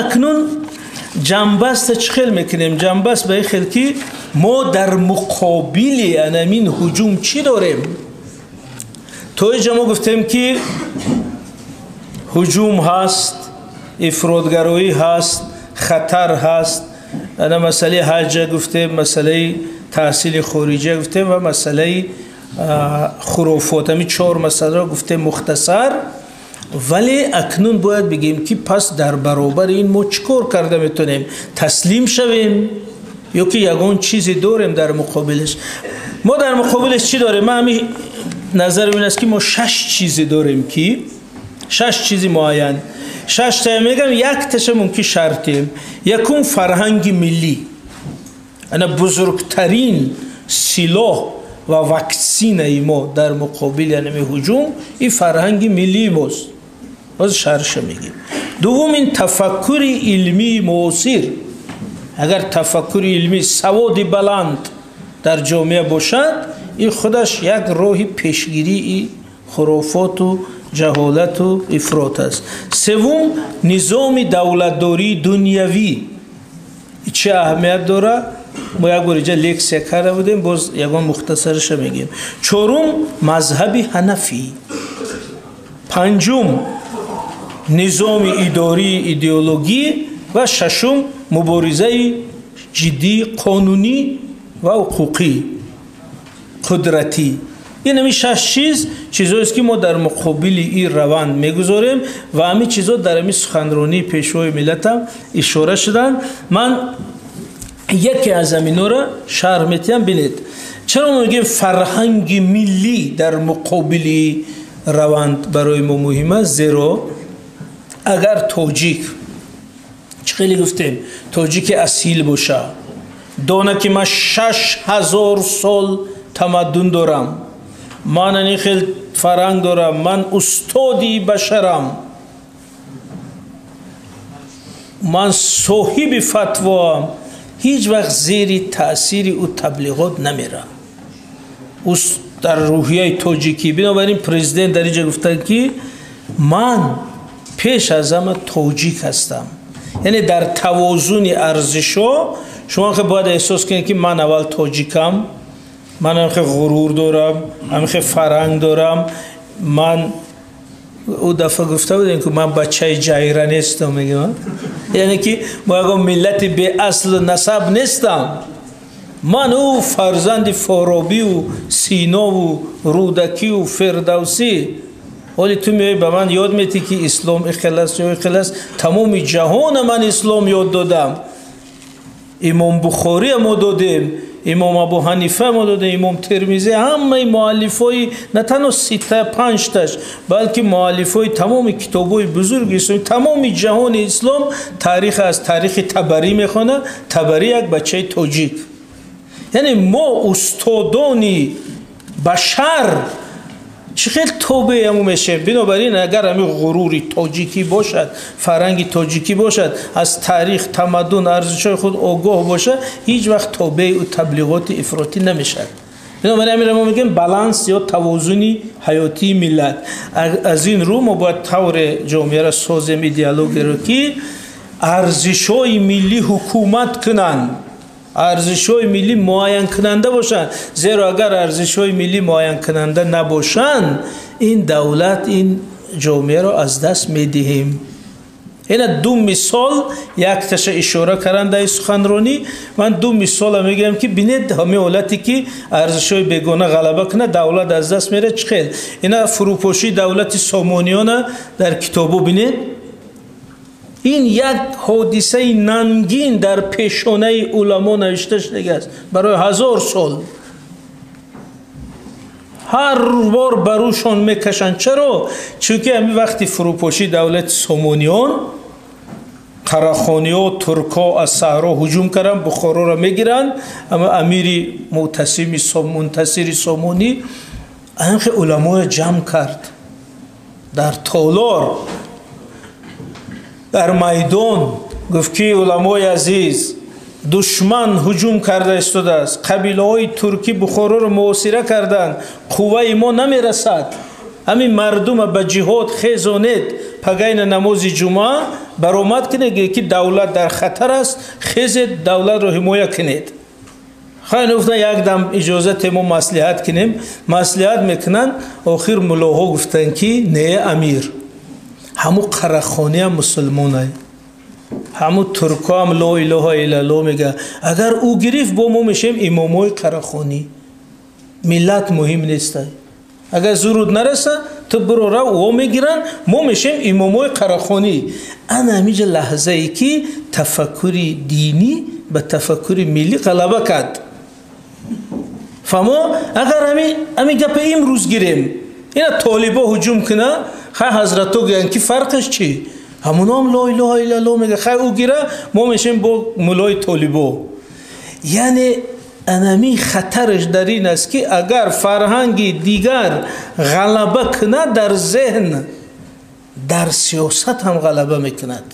Акнун ҷанбаста чӣ хел мекунем? Ҷанбаст ба ин хел ки мо дар муқобили анамин ҳуҷум чӣ дорем? То инҷа мо гуфтем ки ҳуҷум ҳаст, ифротгароӣ ҳаст, хатар ҳаст. Ана масъалаи ҳаҷа гуфтем, масъалаи таҳсили хориҷа гуфтем ва масъалаи хурофот. Ҳамин чор масъаларо гуфтем мухтасар. Вале акнун бояд бигем ки пас дар баробари ин мо чӣ кор карда метавонем? Таслим шавем ё ки ягон чизе дорем дар муқобилаш? Мо дар муқобилаш чӣ дорем? Ман ҳамин назарам ин аст ки мо шаш чизе дорем, ки шаш чизи муайян. Шаштая мегам, якташа мумкин шартем. Якум, фарҳанги миллӣ. Ана бузургтарин силоҳ ва ваксинаи мо дар муқобили анами ҳуҷум ин фарҳанги миллии мост. Боз шарҳша мегем. Дуввум, ин тафаккури илмии муосир. Агар тафаккури илмӣ, саводи баланд дар ҷомеа бошад, ин худаш як роҳи пешгирии хурофоту ҷаҳолату ифрот аст. Севум, низоми давлатдории дунявӣ. Чӣ аҳамият дорад? Мо як бор инҷа лексия карда будем, боз ягон мухтасараша мегем. Чорум, мазҳаби ҳанафӣ. Панҷум, низоми идории идеологӣ ва шашум, муборизаи ҷиддии қонунӣ ва ҳуқуқӣ, қудратӣ. Ин ҳамин шаш чиз чизҳоест ки мо дар муқобили ин раванд мегузорем ва ҳамин чизҳо дар ҳамин суханронии пешвои миллатам ишора шуданд. Ман яке аз ҳаминҳоро шарҳ метиҳам. Бинед, чаро мо мегӯем фарҳанги миллӣ дар муқобили раванд барои мо муҳим аст? Зеро агар тоҷик, чӣ хеле гуфтем, тоҷики асил боша, дона ки ман 6000 сол тамаддун дорам, ман ани хел фарҳанг дорам, ман устоди башарам, ман соҳиби фатвоам, ҳеҷ вақт зери таъсири ӯ таблиғот намерам. Ӯ дар рӯҳияи тоҷикӣ. Бинобар ин президент дар инҷа гуфтанд ки ман пеш аз ҳама тоҷик ҳастам. Яъне дар тавозуни арзишҳо шумо бояд эҳсос кунед ки ман аввал тоҷикам, ман ҳамхе ғурур дорам, ҳамхе фарҳанг дорам. Ман ӯ дафъа гуфта будем ки ман бачаи ҷайра нестам, мегӯям, яъне ки мо ягон миллати беаслу насаб нестам. Ман ӯ фарзанди Форобиву Синову Рӯдакиву Фирдавсӣ. Ҳоли ту меоӣ ба ман ёд метӣ ки ислом ихел аст ё ихел аст. Тамоми ҷаҳона ман ислом ёд додам. Имом Бухория мо додем, имом Абу Ҳанифа мо додем, имом Термизӣ, ҳамаи муаллифҳои на танҳо сита панҷташ, балки муаллифҳои тамоми китобҳои бузурги ислом, тамоми ҷаҳони ислом таърих аз таърихи Табарӣ мехонад. Табарӣ як бачаи тоҷик. Яъне мо устодони башар чӣ хел тобеи ҳамун мешавем? Бинобар ин агар ҳамин ғурури тоҷикӣ бошад, фарҳанги тоҷикӣ бошад, аз таърих, тамаддун, арзишҳои худ огоҳ бошад, ҳеҷ вақт тобеи ӯ таблиғоти ифротӣ намешавад. Бинобар ин ҳаминро мо мегӯем баланс ё тавозуни ҳаётии миллат. Аз ин рӯ мо бояд тавре ҷомеаро созем, идеологияро, ки арзишҳои миллӣ ҳукумат кунанд, арзишҳои миллӣ муайянкунанда бошанд. Зеро агар арзишҳои миллӣ муайянкунанда набошанд, ин давлат, ин ҷомеаро аз даст медиҳем. Ина ду мисол, якташа ишора кардам дар суханронӣ. Ман ду мисола мегӯям ки бинед ҳамин ҳолате ки арзишҳои бегона ғалаба кунад, давлат аз даст мерад. Чӣ хел? Ина фурӯпошии давлати Сомониёна дар китобо бинед. Ин як ҳодисаи нангин дар пешонаи уламо навишта шудагааст барои 1000 сол. Ҳар бор ба рӯшон мекашанд. Чаро? Чунки ҳамин вақти фурӯпошии давлати Сомониён, қарахониҳо, туркҳо аз саҳро ҳуҷум карданд, Бухороро мегиранд. Ама амири муътасими мунтасири Сомонӣ ҳамхе уламоро ҷамъ кард дар толор, дар майдон, гуфт ки уламои азиз, душман ҳуҷум карда истодааст, қабилаҳои туркӣ Бухороро муҳосира карданд, қувваи мо намерасад, ҳамин мардума ба ҷиҳод хезонед, пагайна намози ҷумъа баромад кунед, ки давлат дар хатар аст, хезед, давлатро ҳимоя кунед. Хайр, гуфтан, як дам иҷозате, мо маслиҳат кунем. Маслиҳат мекунанд. Охир мулоҳо гуфтанд, ки не, амир, ҳаму қарахониам мусулмонай, ҳаму туркоам ло илоҳа иллалло мега. Агар ӯ гирифт, бо мо мешем имомои қарахонӣ. Миллат муҳим нестай. Агар зуруд нараса, ту биро, рав, о мегиранд, мо мешем имомои қарахонӣ. Ана ҳамиҷа лаҳзае, ки тафаккури динӣ ба тафаккури миллӣ ғалаба кард. Фаҳмо? Агар ҳамин гапа имрӯз гирем, ина толибо ҳуҷум куна, хай, ҳазрато гӯянд, ки фарқаш чӣ? Ҳамуноам ло илоҳа иллалло мега. Хай, ӯ гира, мо мешем бо мулои толибо. Яъне анами хатараш дар ин аст, ки агар фарҳанги дигар ғалаба кунад дар зеҳн, дар сиёсат ҳам ғалаба мекунад.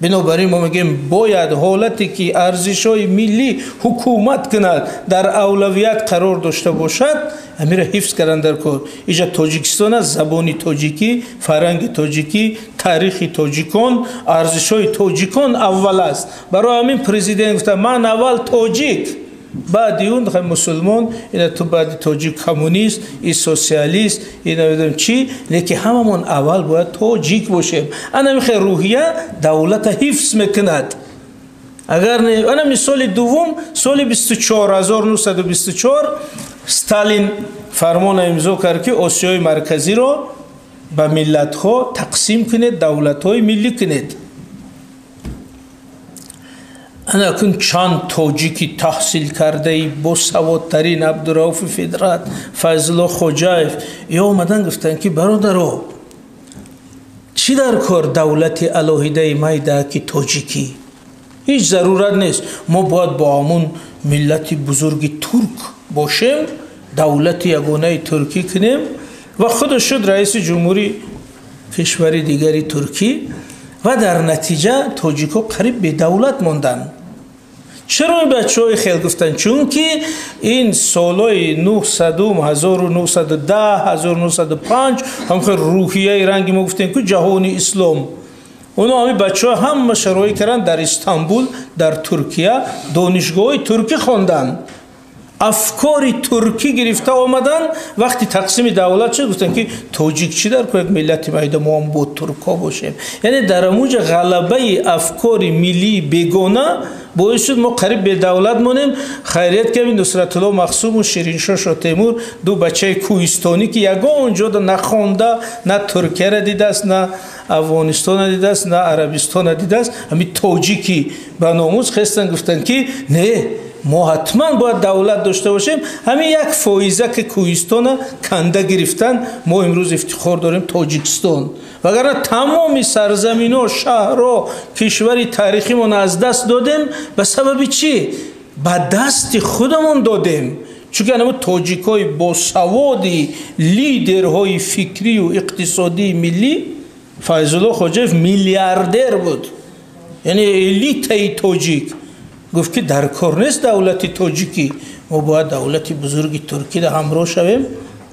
Бинобар ин мо мегӯем, бояд ҳолате, ки арзишҳои миллӣ ҳукумат кунад, дар авлавият қарор дошта бошад, амира ҳифз кардан дар кор. Иҷа Тоҷикистон аст, забони тоҷикӣ, фарҳанги тоҷикӣ, таърихи тоҷикон, арзишҳои тоҷикон аввал аст. Барои ҳамин президент гуфта: ман аввал тоҷик, баъди он мусулмон. Ина ту баъди тоҷик коммунист и социалист и намедонам чӣ, лекин ҳамамон аввал бояд тоҷик бошем. Ана михе рӯҳия давлата ҳифз мекунад. Агар не, ана мисоли дуввум: соли 1924 Сталин фармона имзо кард, ки Осиёи Марказиро ба миллатҳо тақсим кунед, давлатҳои миллӣ кунед. Ана акун чанд тоҷики таҳсил кардаи босаводтарин, Абдурауфи Фидрат, Файзулло Хоҷаев, ё омадан гуфтанд, ки бародаро, чӣ дар кор давлати алоҳидаи майда, ки тоҷикӣ? Ҳеҷ зарурат нест. Мо бояд бо ҳамун миллати бузурги турк бошем, давлати ягонаи туркӣ кунем. Ва худаш шуд раиси ҷумҳури кишвари дигари туркӣ. Ва дар натиҷа тоҷикҳо қариб бедавлат монданд. Чаро ин бачаҳои хел гуфтанд? Чунки ин солҳои 900, 1910, 1905 ҳамхел рӯҳияи ранги мо гуфтем, ку ҷаҳони ислом. Оно ҳамин бачаҳо ҳама шароит карданд, дар Истанбул, дар Туркия донишгоҳҳои туркӣ хонданд, афкори туркӣ гирифта омаданд. Вақти тақсими давлат шуд, гуфтанд, ки тоҷик чӣ дар як миллати майда, мо ҳам бо туркҳо бошем. Яъне дар амуҷа ғалабаи афкори миллии бегона боис шуд, мо қариб бедавлат монем. Хайрият, ки Нусратулло Махсуму Шириншо Шотемур, ду бачаи кӯҳистонӣ, ки ягон ҷода нахонда, на Туркияра дидааст, на Афғонистона дидааст, на Арабистона дидааст, ҳамин тоҷики ба номус хестанд, гуфтанд, ки не, мо ҳатман бояд давлат дошта бошем. Ҳамин 1 фоиза, ки кӯҳистона канда гирифтан, мо имрӯз ифтихор дорем Тоҷикистон. Вагарна тамоми сарзаминҳо, шаҳрҳо, кишвари таърихимон аз даст додем. Ба сабаби чӣ? Ба дасти худамон додем, чунки анамо тоҷикҳои босаводи лидерҳои фикрию иқтисодии миллӣ, Файзулло Хоҷаев миллиардер буд, яъне элитаи тоҷик, гуфт, ки дар кор нест давлати тоҷикӣ, мо бояд давлати бузурги туркида ҳамроҳ шавем,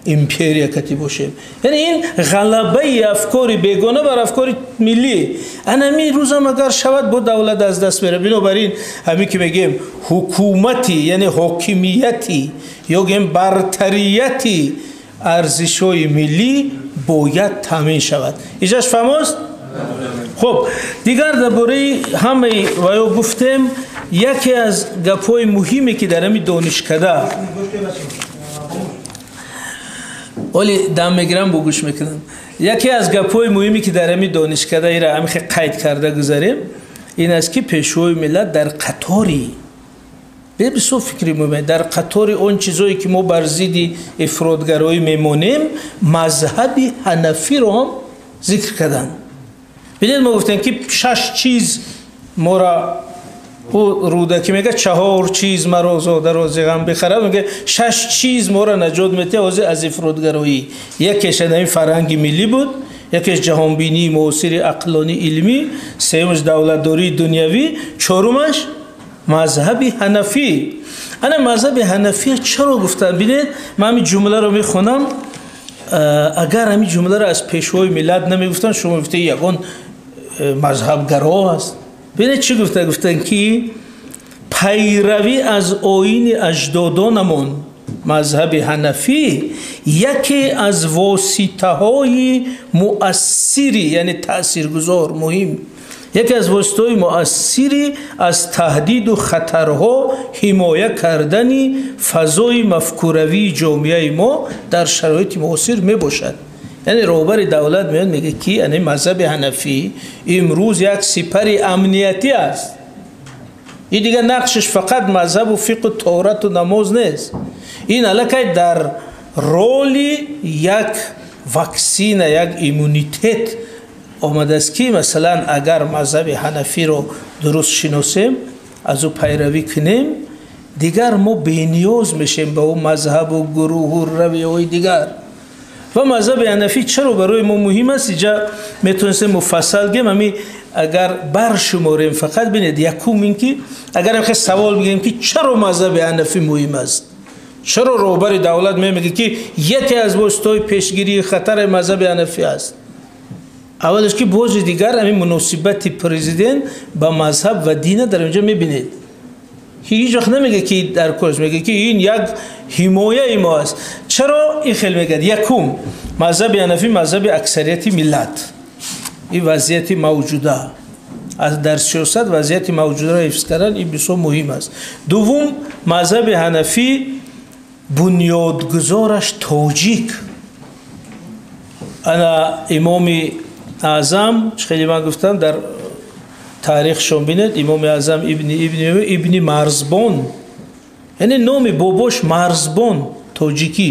империя кати бошем. Яъне ин ғалабаи афкори бегона бар афкори миллӣ. Анами рӯзам агар шавад, бо давлат аз даст мера. Бинобар ин ҳамин ки мегӯем, ҳукумати, яъне ҳокимияти ё гӯем бартарияти арзишҳои миллӣ бояд таъмин шавад. Иҷаш фаҳмост? Хуб, дигар дар бораи ҳамаи ваё гуфтем. Яке аз гапҳои муҳиме, ки дар ҳамин донишкада оли дам мегирам, бо гӯш мекунам, яке аз гапҳои муҳиме, ки дар ҳамин донишкада ира ҳамихе қайд карда гузарем, ин аст, ки пешвои миллат дар қатори бисёр фикри муҳиме, дар қатори он чизое, ки мо бар зидди ифротгароӣ мемонем, мазҳаби ҳанафиро ҳам зикр карданд. Бинед, мо гуфтем, ки шаш чиз мора, ӯ Рӯдакӣ мега: чаҳор чиз маро зодаро зи ғам бихарад, мега: шаш чиз моро наҷот метиҳад ҳозир аз ифротгароӣ. Якеш ҳамин фарҳанги миллӣ буд, якеш ҷаҳонбинии муосири ақлонӣ илмӣ, сеюмаш давлатдории дунявӣ, чорумаш мазҳаби ҳанафӣ. Ана мазҳаби ҳанафия чаро гуфтанд? Бинед, ман ҳамин ҷумларо мехонам. Агар ҳамин ҷумларо аз пешвои миллат намегуфтанд, шумо гуфта ягон мазҳабгаро аст. Бинед чӣ гуфта? Гуфтанд ки пайравӣ аз оини аҷдодонамон мазҳаби ҳанафӣ яке аз воситаҳои муассири, яъне таъсиргузор, муҳим, яке аз воситаҳои муассири аз таҳдиду хатарҳо ҳимоя кардани фазои мафкуравии ҷомеаи мо дар шароити муосир мебошад. Яъне роҳбари давлат меояд, мегӯяд ки яъне мазҳаби ҳанафӣ имрӯз як сипари амниятӣ аст. Ин дигар нақшаш фақат мазҳабу фиқу торату намоз нест. Ин аллакай дар роли як ваксина, як иммунитет омадааст ки масалан агар мазҳаби ҳанафиро дуруст шиносем, аз ӯ пайравӣ кунем, дигар мо бениёз мешем ба ӯ мазҳабу гурӯҳу равияҳои дигар. Ва мазҳаби ҳанафӣ чаро барои мо муҳим аст? Инҷа метавонистем муфассал гем, ами агар баршуморем фақат бинед, якум ин ки агар хел савол бигирем ки чаро мазҳаби ҳанафӣ муҳим аст, чаро роҳбари давлат мегӯяд ки яке аз воситаҳои пешгирии хатари мазҳаби ҳанафӣ аст? Аввалаш ки бози дигар ҳамин муносибати президент ба мазҳаб ва дина дар инҷа мебинед. Ҳеҷ вақт намегӯяд ки дар кор, мегӯяд ки ин як ҳимояи мо аст. Чаро ин хел мегӯяд? Якум, мазҳаби ҳанафӣ мазҳаби аксарияти миллат, ин вазъияти мавҷуда дар сиёсат, вазъияти мавҷударо ҳифз кардан ин бисёр муҳим аст. Дуввум, мазҳаби ҳанафӣ бунёдгузораш тоҷик, ана имоми аъзам, чӣ хеле ман гуфтам дар таърихшон бинед, имоми аъзам ибни Марзбон, яъне номи бобош Марзбон, тоҷикӣ,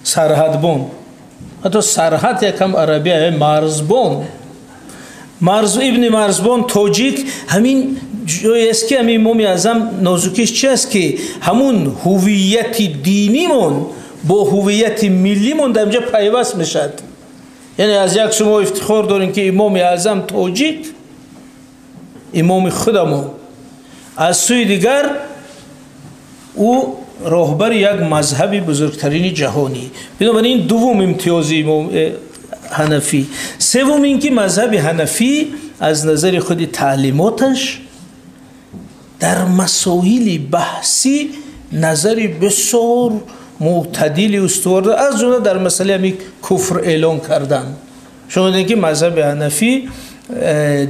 сарҳадбон, ҳатто сарҳад якам арабия, Марзбон, ибни Марзбон тоҷик. Ҳамин ҷоест ки ҳамин имоми аъзам нозукиш чи аст ки ҳамун ҳувияти динимон бо ҳувияти миллимон дар инҷа пайваст мешавад. Яъне аз як су мо ифтихор дорем ки имоми аъзам тоҷик, имоми худамон, аз сӯи дигар ӯ роҳбари як мазҳаби бузургтарини ҷаҳонӣ. Бинобар ин дуввум имтиёзи имом ҳанафӣ. Севум ин ки мазҳаби ҳанафӣ аз назари худи таълимоташ дар масоили баҳсӣ назари бисёр мӯътадили устувор дорад, аз ҷумла дар масъалаи ҳамин куфр эълон кардан. Шумо медонед ки мазҳаби ҳанафӣ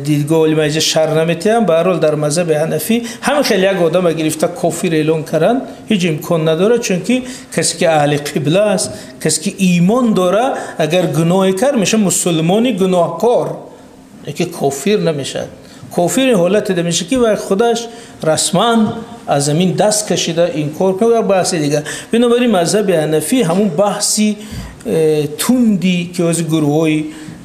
дидгоҳи ман инҷа шарҳ наметиҳам, ба ҳар ҳол дар мазҳаби ҳанафӣ ҳамин хел як одама гирифта кофир эълон кардан ҳеҷ имкон надорад, чунки касе ки аҳли қибла аст, касе ки имон дора, агар гуноҳе кард мешавад мусулмони гуноҳкор, лекин кофир намешавад. Кофир ин ҳолате мешавад ки вай худаш расман аз замин даст кашида инкор кунад, як баҳси дигар. Бинобар ин мазҳаби ҳанафӣ ҳамун баҳси тунди ки ози гурӯҳҳои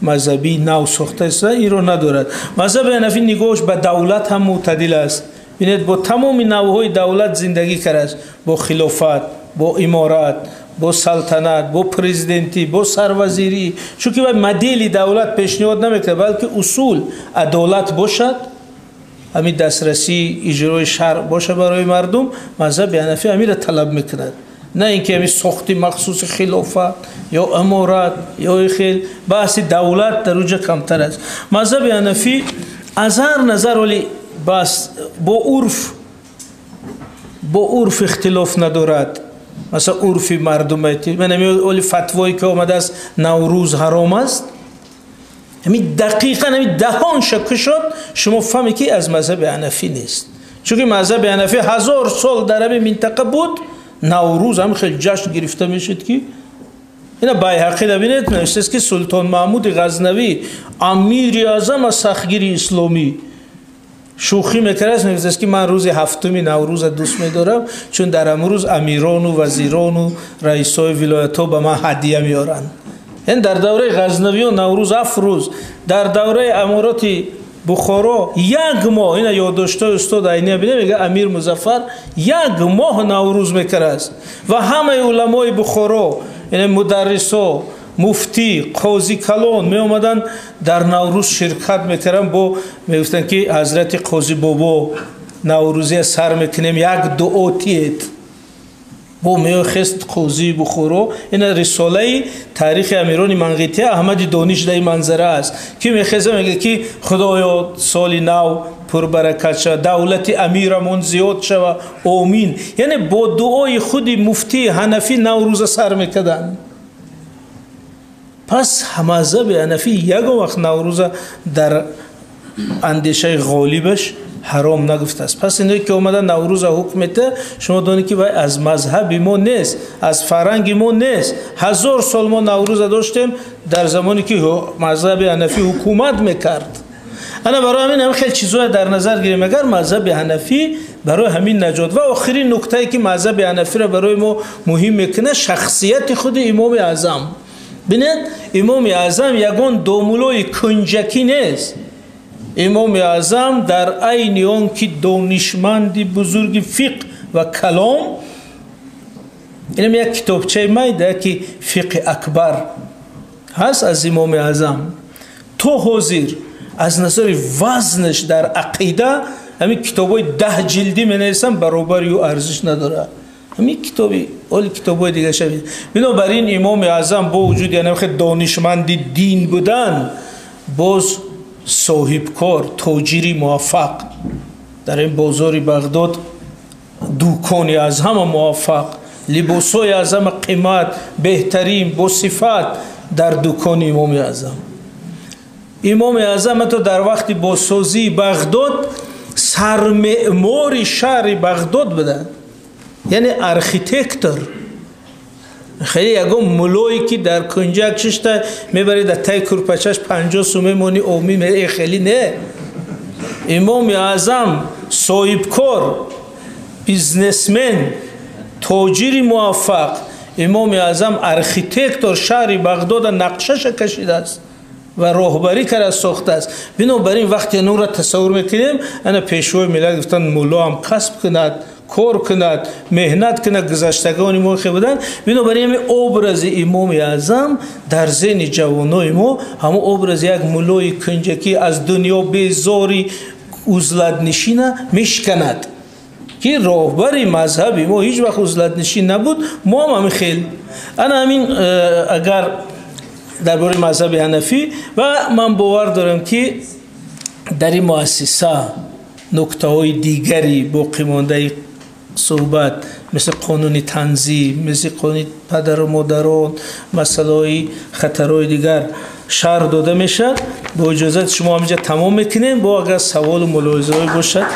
мазҳабӣ нав сохта истода инро надорад. Мазҳаби ҳанафӣ нигоҳш ба давлат ҳам мӯътадил аст. Бинед, бо тамоми навъҳои давлат зиндагӣ кардааст, бо хилофат, бо иморат, бо салтанат, бо президентӣ, бо сарвазирӣ. Чунки вай модели давлат пешниҳод намекунад, балки усул адолат бошад, ҳамин дастрасии иҷрои шаръ бошад барои мардум. Мазҳаби ҳанафӣ ҳаминро талаб мекунад, на ин ки ҳамин сохти махсуси хилофат ё аморат ё хел баҳси давлат дар уҷа камтар аст. Мазҳаби ҳанафӣ аз ҳар назар оли бас бо урф ихтилоф надорад. Масалан урфи мардумети ман ҳамин оли фатвое ки омадааст Наврӯз ҳаром аст, ҳамин дақиқан ҳамин даҳонша кушод, шумо фаҳмед ки аз мазҳаби ҳанафӣ нест. Чунки мазҳаби ҳанафӣ 1000 сол дар ҳамин минтақа буд, Наврӯз ҳам хеле ҷашн гирифта мешуд ки ина Байҳақӣ бинед навиштааст ки Султон Маҳмуди Ғазнавӣ амири аъзам аз сахтгири исломӣ шӯхӣ мекардааст, мегуфтааст ки ман рӯзи ҳафтуми Наврӯза дӯст медорам, чун дар ҳамон рӯз амирону вазирону раисҳои вилоятҳо ба ман ҳадия меоранд. Яъне дар давраи Ғазнавиён Наврӯз 7 рӯз, дар давраи амороти Бухоро як моҳ. Ина ёддоштҳои устод Айния бинед, мегӯяд Амир Музаффар як моҳ Наврӯз мекардааст ва ҳамаи уламои Бухоро, яъне мударрисо, муфтӣ, қози калон меомаданд дар Наврӯз ширкат мекарданд, бо мегуфтанд ки ҳазрати қози бобо Наврӯзия сар мекунем, як дуо тиед. Бо меохест қозии Бухоро. Ина рисолаи таърихи амирони Манғития Аҳмади Дониш дар ин манзара аст, ки мехеза мегӯяд, ки Худоё, соли нав пурбаракат шава, давлати амирамон зиёд шава, омин. Яъне бо дуои худи муфтии ҳанафӣ Наврӯза сар мекарданд. Пас мазҳаби ҳанафӣ ягон вақт Наврӯза дар андешаи ғолибаш ҳаром нагуфтааст. Пас иное ки омада Наврӯза ҳукм мета, шумо донед, ки вай аз мазҳаби мо нест, аз фарҳанги мо нест. 1000 сол мо Наврӯза доштем дар замоне ки мазҳаби ҳанафӣ ҳукумат мекард. Ана барои ҳамин ҳам хеле чизҳое дар назар гирем, агар мазҳаби ҳанафӣ барои ҳамин наҷот. Ва охирин нуктае ки мазҳаби ҳанафиро барои мо муҳим мекунад, шахсияти худи Имоми Аъзам. Бинед, Имоми Аъзам ягон домулои кунҷакӣ нест. Имоми Аъзам дар айни он ки донишманди бузурги фиқҳ ва калом, инам як китобчаи майда ки фиқҳи акбар ҳаст аз Имоми Аъзам, то ҳозир аз назари вазнаш дар ақида ҳамин китобҳои 10 ҷилдӣ менависам, баробари ӯ арзиш надорад. Ҳамин китоби оли китобҳои дига шавид. Бинобар ин Имоми Аъзам бо вуҷуди яъне хеле донишманди дин будан, боз соҳибкор, тоҷири муваффақ, дар ин бозори Бағдод дукони аз ҳама муваффақ, либосҳои аз ҳама қимат, беҳтарин, бо сифат дар дукони Имоми Аъзам. Имоми Аъзам ҳатто дар вақти бозсозии Бағдод сармеъмори шаҳри Бағдод буда, яъне архитектор. Хеле ягон мулое ки дар кунҷак шишта мебари дар таи курпачаш 50 сум мемонӣ, омин, хеле не. Имоми Аъзам соҳибкор, бизнесмен, тоҷири муваффақ, Имоми Аъзам архитектор шаҳри Бағдода нақшаша кашидааст ва роҳбарӣ карда сохтааст. Бинобар ин вақте нура тасаввур мекунем, ана пешвои миллат гуфтанд, мулло ҳам касб кунад, кор кунад, меҳнат кунад, гузаштагони мо хе буданд. Бинобар ин ҳамин образи Имоми Аъзам дар зеҳни ҷавонои мо ҳамон образи як муллои кунҷакӣ аз дунё безори узлатнишина мешиканад, ки роҳбари мазҳаби мо ҳеҷ вақт узлатнишин набуд. Мо ҳам ҳамин хел. Ана ҳамин агар дар бораи мазҳаби ҳанафӣ, ва ман бовар дорам, ки дар ин муассиса нуктаҳои дигари боқимондаи суҳбат, мисли қонуни танзим, мисли қонуни падару модарон, масъалаҳои хатарҳои дигар шарҳ дода мешавад. Бо иҷозати шумо ҳаминҷа тамом мекунем. Бо агар саволу мулоҳизаҳое бошад.